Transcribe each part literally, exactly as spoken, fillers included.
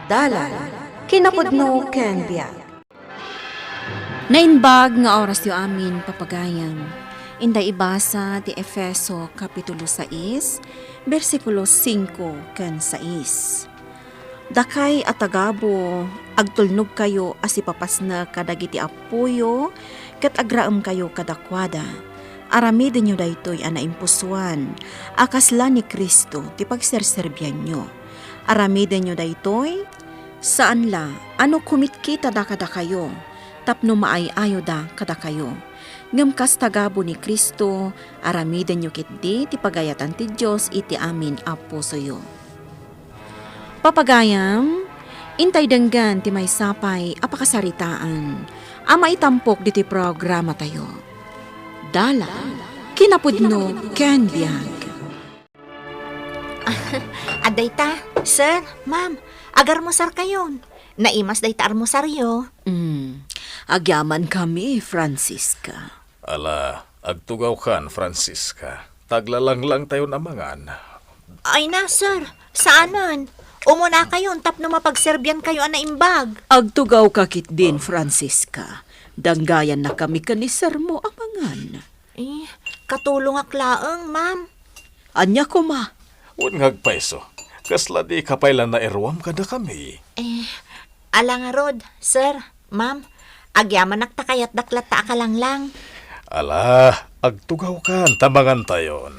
Dalan, kinapudno ken biag. Naimbag nga orasyo amin, papagayam. Inday ibasa ti Efeso Kapitulo sais, bersikulo singko ken sais. Dakay a tagabu, agtulnogkayo a sipapasnek kadagiti appoyo ket agraemkayo kadakuada. Aramidenyo daytoy a naimpusoan a kasla ni Cristo ti pagserserbianyo. Aramidenyo daytoy, saan la a no kumitkitada kadakayo tapno maay-ayoda kadakayo. Ngem kas tagabu ni Cristo, aramidenyo ketdi ti pagayatan ti Dios iti amin a pusoyo. Papagayam, intay denggen ti maysa pay a pakasaritaan a maitampok ditoy programatayo. Dalan, kinapudno ken biag. Adda ita, sir, ma'am, agarmusarkayon. Naimas dayta armusaryo. Mm, agyamankami, Francisca. Ala, agtugawkan, Francisca. Taglalanglangtayon a mangan. Ay na, sir. Saanen. Umunakayon tapno mapagserbiankayo a naimbag. Agtugawka ketdin, Francisca. Danggayannakami ken ni sermo a mangan. Eh, katulongak laeng, ma'am. Ania koma? Wen nga agpayso, kasla dika pay la nairuam kadakami? Eh, ala ngarud, sir, ma'am. Agyamanak ta kayatdak latta a kalanglang. Ala, agtugawkan ta mangantayon.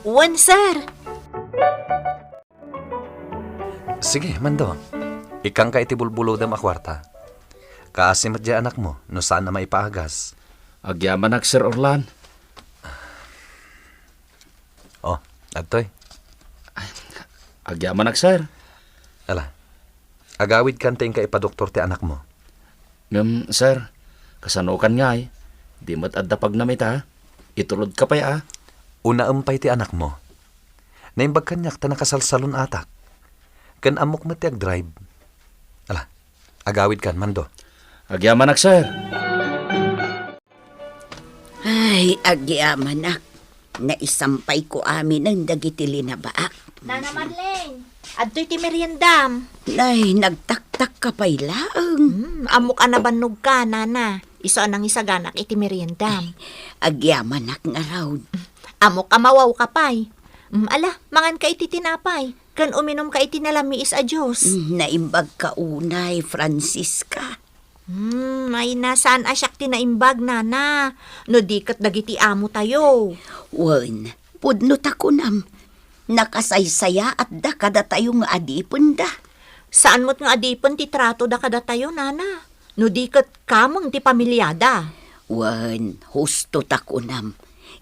Wen, sir. Sige, Mando. Ikkangka iti bulbulodem a kuarta. Kaasi met diay anakmo no saan a maipaagas. Agyamanak, Sir Orlan. Oh, adtoy. Agyamanak, sir. Ala, agawidkan ta inka ipadoktor ti anakmo. Ngem, sir, kasanokan ngay? Di met adda pagnam ita. Itulodka pay a. Unaem pay ti anakmo. Naimbag kaniak ta nakasalsalun-atak. Ken ammok met ti agdrive. Ala, agawidkan, Mando. Agyamanak, sir. Ay, agyamanak. Naisampayko aminen dagiti linabaak. Nana Marlene, adtoy ti meriendam. Nay, nagtaktakka pay laeng. Hmm, ammok a nabannogka, nana. Isu a nangisaganak iti meriendam. Agyamanak ngarud. Ammok a mawawka pay. Hmm, ala, manganka iti tinapay. Ken uminumka iti nalamiis a juice. Hmm, naimbagka unay, Francisca. Hmm, ay na, saan a siak ti naimbag, nana, no di ket dagiti amotayo. Wen, pudno ta kunam, nakasaysayaatda kadatayo nga adipenda. Saan met nga adipen ti tratoda kadatayo, nana, no di ket kameng ti pamiliada. Wen, husto ta kunam,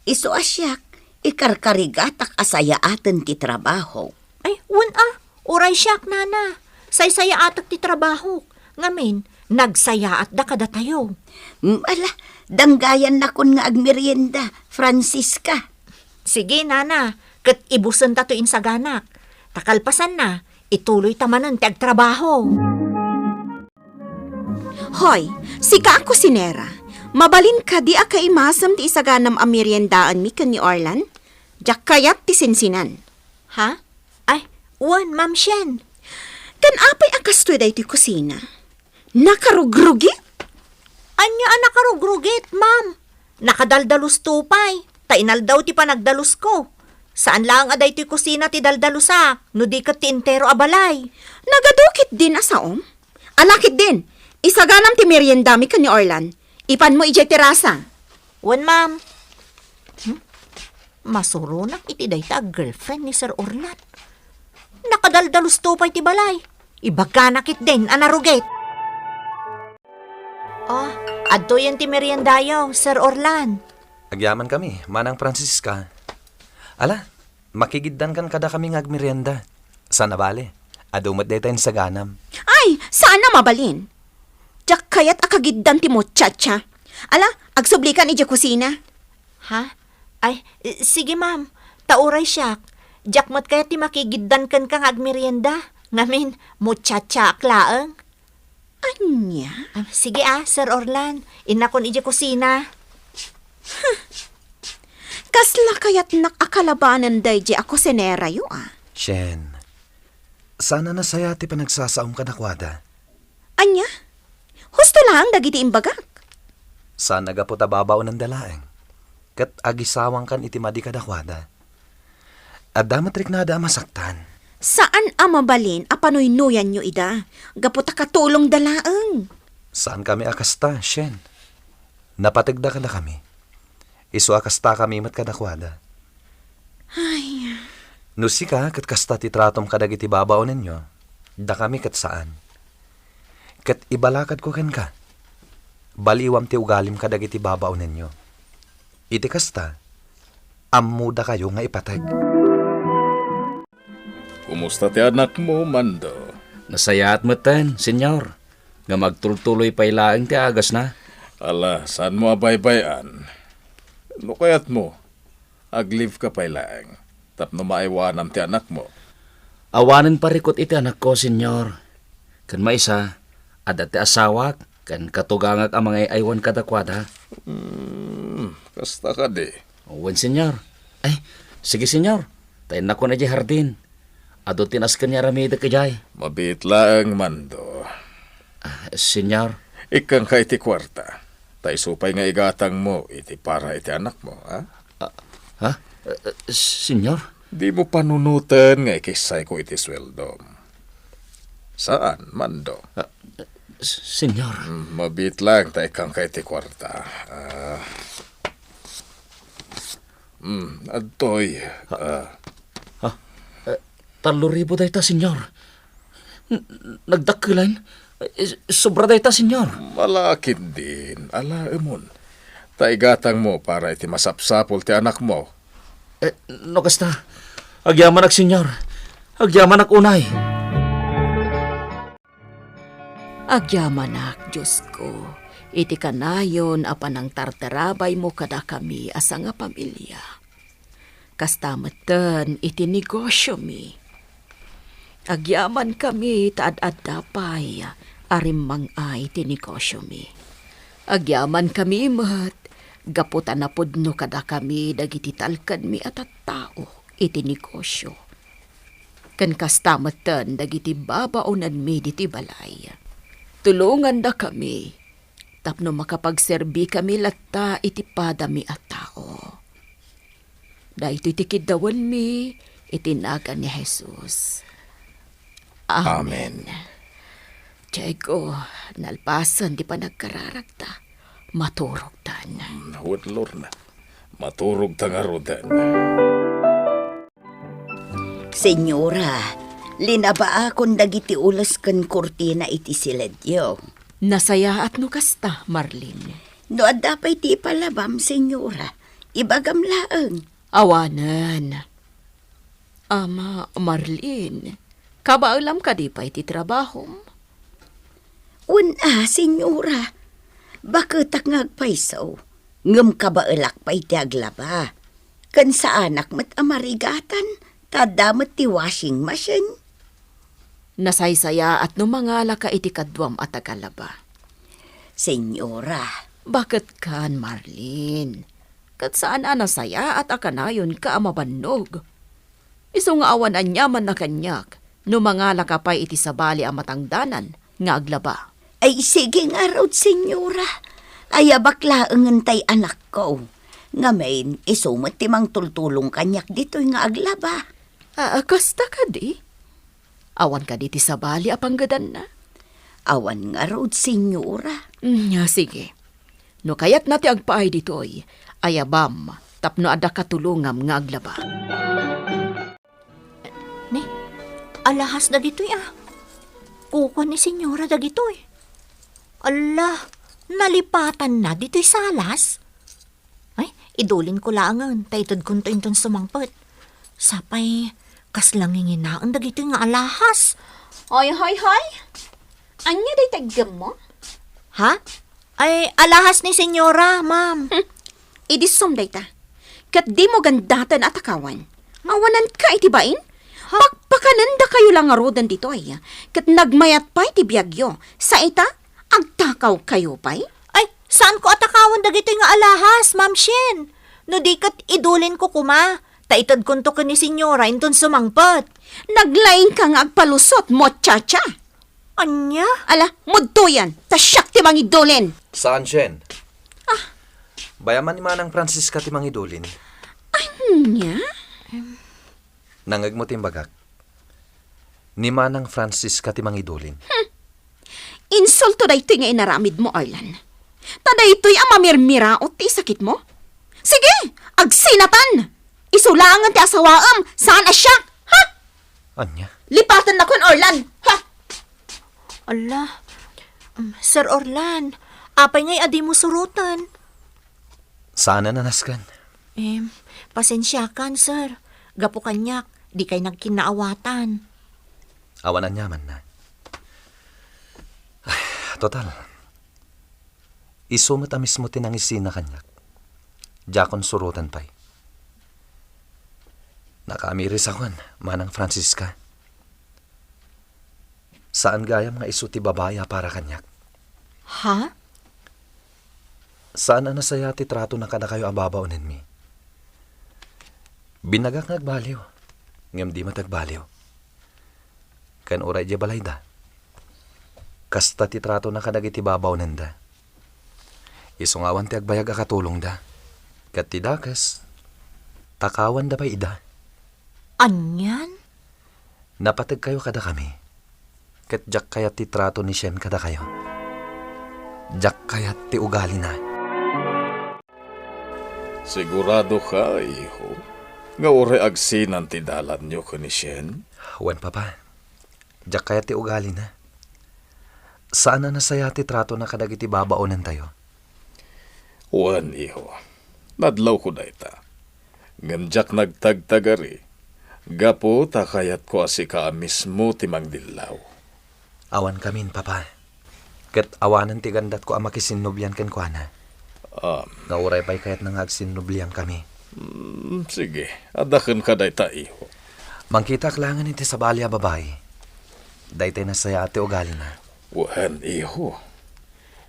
isu a siak, ikarkarigatak a sayaaten ti trabaho. Ay, wen a, uray siak, nana. Saysayaatak ti trabahok. Ngamin, nagsayaatda kadatayo. Mm, ala, danggayannakon nga agmerienda, Francisca. Sige, nana, ket ibusenta toy insaganak. Ta kalpasanna, ituloyta manen ti agtrabaho. Hoy, sika a kusinera, mabalin kadi a kaimasem ti isaganam a meriendaenmi ken ni Orlan? Diak kayat ti sinsinan. Ha? Ay, wen, Ma'am Shen. Ken apay a kastoy daytoy kusina? Nakarugrugit? Ania a nakarugrugit, ma'am? Nakadaldalusto pay, ta inaldaw ti panagdalusko. Saan laeng a daytoy kusina ti daldalusak, no di ket ti entero a balay. Nagadu ketdin a saom? Ala ketdin, isaganam ti meriendami ken ni Orlan. Ipanmo idiay terasa. Wen, ma'am. Hmm? Masuronak iti dayta a girlfriend ni Sir Orlan. Nakadaldalusto pay ti balay. Ibagana ketdin a narugit. Oh, adtoyen ti meriendayo, Sir Orlan. Agyamankami, Manang Francisca. Ala, makigiddankan kadakami nga agmerienda. Saan a bale, adu met dayta insaganam. Ay, saan a mabalin. Diak kayat a kagiddan ti muchacha. Ala, agsublikan idiay kusina. Ha? Ay, sige, ma'am. Ta uray siak, diak met kayat ti makigiddan kenka nga agmerienda. Ngamin, muchachaak laeng. Ania? Ah, sige, ah, Sir Orlan. Innakon idiay kusina. Huh. Kasla kayatnak a kalabanen daydiay a kusinerayo, ah. Shen, Saan a nasayaat ti panagsasaom kadakuada. Ania? Husto laeng dagiti imbagak. Saan a gapu ta babaonanda laeng. Ket agisawangkan iti madi kadakuada. Adda met riknada a masaktan. Saan a mabalin a panuynoyanyo ida, gapu ta katulongda laeng. Saankami a kasta, Shen. Napategda kadakami. Isu a kastakami met kadakuada. Ay. No sika ket kasta ti tratom kadagiti babaonenyo, dakami ket saan. Ket ibalakadko kenka, baliwam ti ugalim kadagiti babaonenyo. Iti kasta, ammodakayo nga ipateg. Kumusta ti anakmo, Mando? Nasayaat metten, Señor, nga magtultuloy pay laeng ti agasna. Ala, saanmo a baybay-an? No kayatmo, ag-leave ka pay laeng, tapno maaywanam ti anakmo. Awanen parikut iti anakko, Señor. Ken maysa, adda ti asawak ken katugangak a mangay-aywan kadakuada. Hmm, kasta kadi? Wen, Señor. Ay, sige, Señor. Ta innakon idiay hardin. Adu ti nasken nga aramidek idiay. Mabiit laeng, Mando. Ah, Señor. Ikkanka iti kuarta. Ta isu pay nga igatangmo iti para iti anakmo, ha? Ah, ha? Eh, eh, Señor? Dimo panunoten nga ikissayko iti sueldom. Saan, Mando? Ah, Señor. Mm, mabiit laeng ta ikkanka iti kuarta. Ah. Mm, adtoy. Ah. Ah, eh, tallo ribu dayta, Señor. N-, nagdakkelen? Eh, sobra dayta, Señor. Malakit din, alaemon. Ta igatangmo para iti masapsapul ti anakmo. Eh, no kasta, agyamanak, Señor. Agyamanak unay. Agyamanak, Diosko, iti kanayon a panangtartarabaymo kadakami a sangapamilia. Kasta metten iti negosiomi. Agyamankami ta ad-adda pay a rimmang-ay ti negosiomi. Agyamankami met gapu ta napudno kadakami dagiti talkedmi a tattao iti negosio. Ken kasta metten dagiti babaonenmi ditoy balay. Tulongandakami tapno makapagserbikami latta iti padami a tao. Daytoy ti kiddawenmi iti nagan ni Jesus. Amen. Amen. Diego, nalpasen ti panagkararagta. Maturogtan. Mm, wen, Lorna. Maturogta ngaruden. Señora, linabaakon dagiti ules ken kurtina iti siledyo. Nasayaat no kasta, Marlene. No adda pay ti ipalabam, Señora, ibagam laeng. Awanen. Ama, Marlene, kabaelam kadi pay ti trabahom? Wen a, Señora. Baketak nga agpayso, ngem kabaelak pay ti aglaba. Ken saanak met a marigatan, ta adda met ti washing machine. Nasaysayaat no mangalaka iti kaduam a tagalaba. Señora. Baketkan, Marlene? Ket saan a nasayaat a kanayonka a mabannog. Isu nga awan aniamanna kaniak no mangalaka pay iti sabali a matangdanan nga aglaba. Ay, sige ngarud, Señora. Ayabak laengen tay anakko. Ngamin, isu met ti mangtultulong kaniak ditoy nga aglaba. Ah, kasta kadi? Awan kadi ti sabali a panggedanna? Awan ngarud, Señora. Mm, ah, sige. No kayatna ti agpaay ditoy, ayabam tapno adda katulongam nga aglaba. Ne, alahas dagitoy, ah. Kukuan ni Señora dagitoy. Alla, nalipatanna ditoy salas? Ay, idulinko laengen, ta itedkonto inton sumangpet. Sapay, kasla nginginaen dagitoy nga alahas. Hoy, hoy, hoy! Ania dayta iggemmo? Ha? Ay, alahas ni Señora, ma'am. Hmm. Idi sum dayta. Ket dimo gandaten a takawen. Awananka iti bain? Ha? Pakpakanendakayo la ngaruden ditoy. Ket nagmayat pay ti biagyo. Sa ita, agtakawkayo pay? Ay, saanko a takawen dagitoy nga alahas, Ma'am Shen. No di ket idulinko koma, Ta itedkonto ken ni Senyora inton sumangpet. Naglaingka nga agpalusot, muchacha. Ania? Ala, mudtoyan, ta siak ti mangidulin. Saan, Shen? Ah. Bayaman ni Manang Francisca ti mangidulin. Ania? Nangngegmo ti imbagak. Ni Manang Francisca ti mangidulin. Hmm. Insulto daytoy nga inaramidmo, Orlan. Ta daytoy a mamirmiraot ti isakitmo? Sige, agsinatan! Isu laengen ti asawaem, saan a siak! Ha? Ania? Lipatennakon, Orlan! Ha? Ala, um, Sir Orlan, apay ngay a dimo suroten? Saan a nasken. Em, pasensiakan, sir. Gapu kaniak, dikay nagkinnaawatan. Awan aniamanna. Ay, total, isu met a mismo ti nangisina kaniak. Diakon suroten pay. Nakaamirisakon, Manang Francisca. Saan gayam nga isu ti babai a para kaniak. Ha? Saan a nasayaat ti tratona kadakayo a babaonenmi. Binagak nga agbaliw, ngem di met agbaliw. Ken uray idiay balayda, kasta ti tratona kadagiti babaonenda. Isu nga awan ti agbayag a katulongda. Ket ti dakes, takawanda pay ida. Anian? Napategkayo kadakami, ket diak kayat ti trato ni Shen kadakayo. Diak kayat ti ugalina. Sigurado ka, iho, nga uray agsinan ti dalanyo ken ni Shen? Wen, Papa. Diak kayat ti ugalina. Saan a nasayaat ti tratona kadagiti babaonentayo. Wen, iho. Nadlawko dayta. Ngem diak nagtagtagari, gapu ta kayatko a sika a mismo ti mangdillaw. Awan kamin, Papa. Ket awanen ti gandatko a makisinnublian kenkuana. Am. Nga uray pay kayatna nga agsinnubliankami. Mm, sige, adda kenka dayta, iho. Mangkitaak laengen iti sabali a babai. Daytay nasayaat ti ugalina. Wen, iho.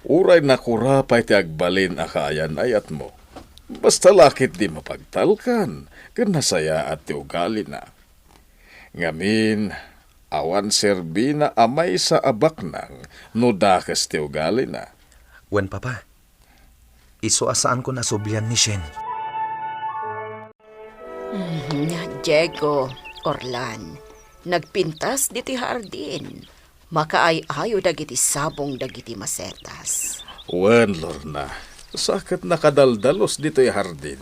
Uray nakura pay ti agbalin a kaayan-ayatmo, basta la ket di mapagtalkan ken nasayaat ti ugalina. Ngamin, awan serbina a maysa a baknang no dakes ti ugalina. Wen, Papa, isu a saanko a sublian ni Shen. Mhm, Diego, Orlan, nagpintas ditoy hardin. Makaay-ayo dagiti sabong dagiti masetas. Wen, Lorna, sa ket nakadaldalus ditoy hardin.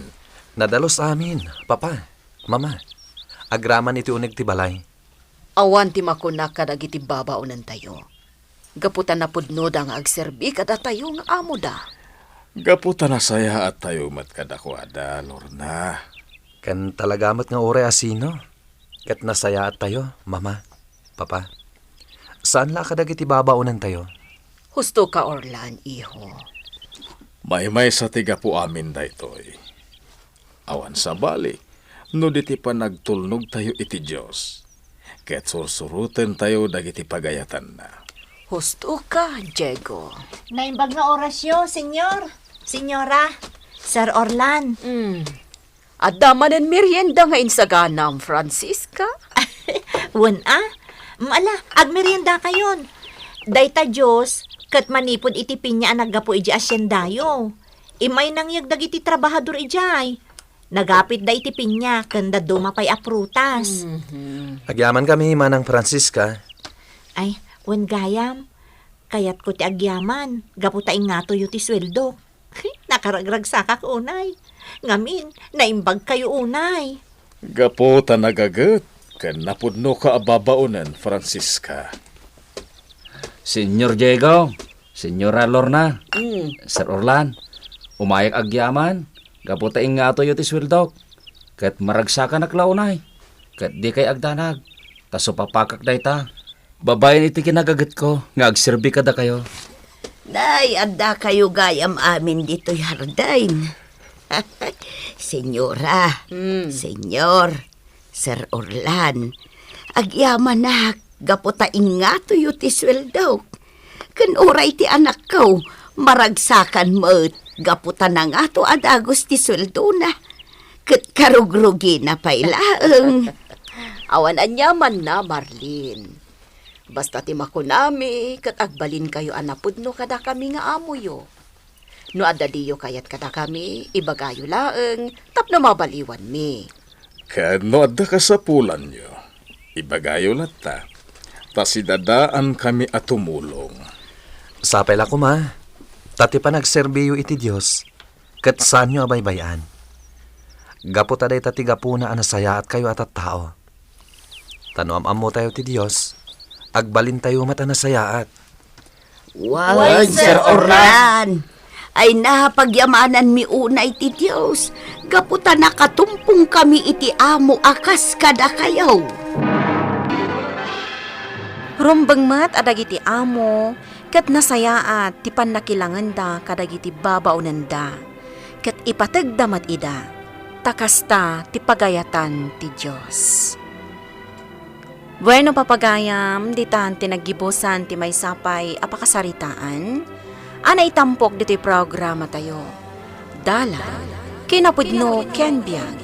Nadalus amin, Papa, Mama. Agraman iti uneg ti balay. Awan ti makuna kadagiti babaonentayo, gapu ta napudnoda nga agserbi kadatayo nga amoda. Gapu ta nasayaattayo met kadakuada, Lorna. Ken talaga met nga uray a sino, ket nasayaattayo, Mama, Papa. Saan la kadagiti babaonentayo. Husto ka, Orlan, iho. Maymaysa ti gapu amin daytoy. Awan sabali no di ti panagtulnogtayo iti Dios, ket sursurotentayo dagiti pagayatanna. Husto ka, Diego. Naimbag nga orasyo, Senyor. Senyora, Sir Orlan. Mm. Adda manen merienda nga insaganam, Francisca? Wen a. Ala, agmeriendakayon. Dayta Dios, ket manipud iti pinia a naggapu idiay asiendayo. Immay nangyeg dagiti trabahador idiay. Nagapitda iti pinia ken dadduma pay a prutas. Mhm. Agyamankami, Manang Francisca. Ay, wen gayam, kayatko ti agyaman, gapu ta ingngatoyo ti sueldo. Nakaragragsakak unay. Ngamin, naimbagkayo unay. Gapu ta nagaget ken napudnoka a babaonen, Francisca. Señor Diego, Señora Lorna, Mm. Sir Orlan, umayak agyaman, gapu ta ingngatoyo ti sueldok, ket maragsakanak la unay, ket dikay agdanag, ta supapakak dayta. Babaen iti kinagagetko nga agserbi kadakayo. Nay, addakayo gayam amin ditoy hardin. Señora, Mm. Señor, Sir Orlan, agyamanak gapu ta ingngatoyo ti sueldok. Ken uray ti anakko, maragsakan met gapu ta nangato a dagus ti sueldona. ket karugrugina pay laeng. Awan aniamanna, Marlene. Basta ti makunami, ket agbalinkayo a napudno kadakami nga amoyo. No adda diyo kayat kadakami, ibagayo laeng tapno mabaliwanmi. Ket no adda kasapulanyo, ibagayo latta, ta sidadaankami a tumulong. Sapay la koma, ta ti panagserbiyo iti Dios, ket saanyo a baybay-an. Gapu ta dayta ti gapuna a nasayaatkayo a tattao. Ta no am-ammotayo ti Dios, agbalintayo met a nasayaat. Wen, Sir Orlan. Ay, napagyamananmi unay ti Dios, gapu ta nakatumpongkami iti amo a kas kadakayo. Rumbeng met a dagiti amo ket nasayaat ti pannakilangenda kadagiti babaonenda, ket ipategda met ida, ta kasta ti pagayatan ti Dios. Bueno, papagayam, ditan ti naggibusan ti maysa pay a pakasaritaan a naitampok ditoy programatayo. Dalan, kinapudno ken biag.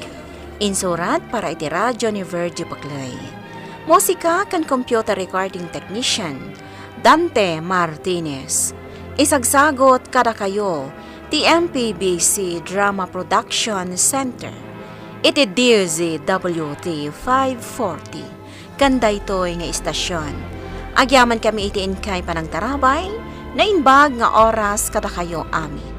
Insurat para iti radyo ni Virgie Paclay. Musika ken computer recording technician, Dante Martinez. Isagsagot kadakayo ti M P B C Drama Production Center iti D Z W T five forty. Ken daytoy nga istasion, agyamankami iti inkay panangtarabay, naimbag nga oras kadakayo amin.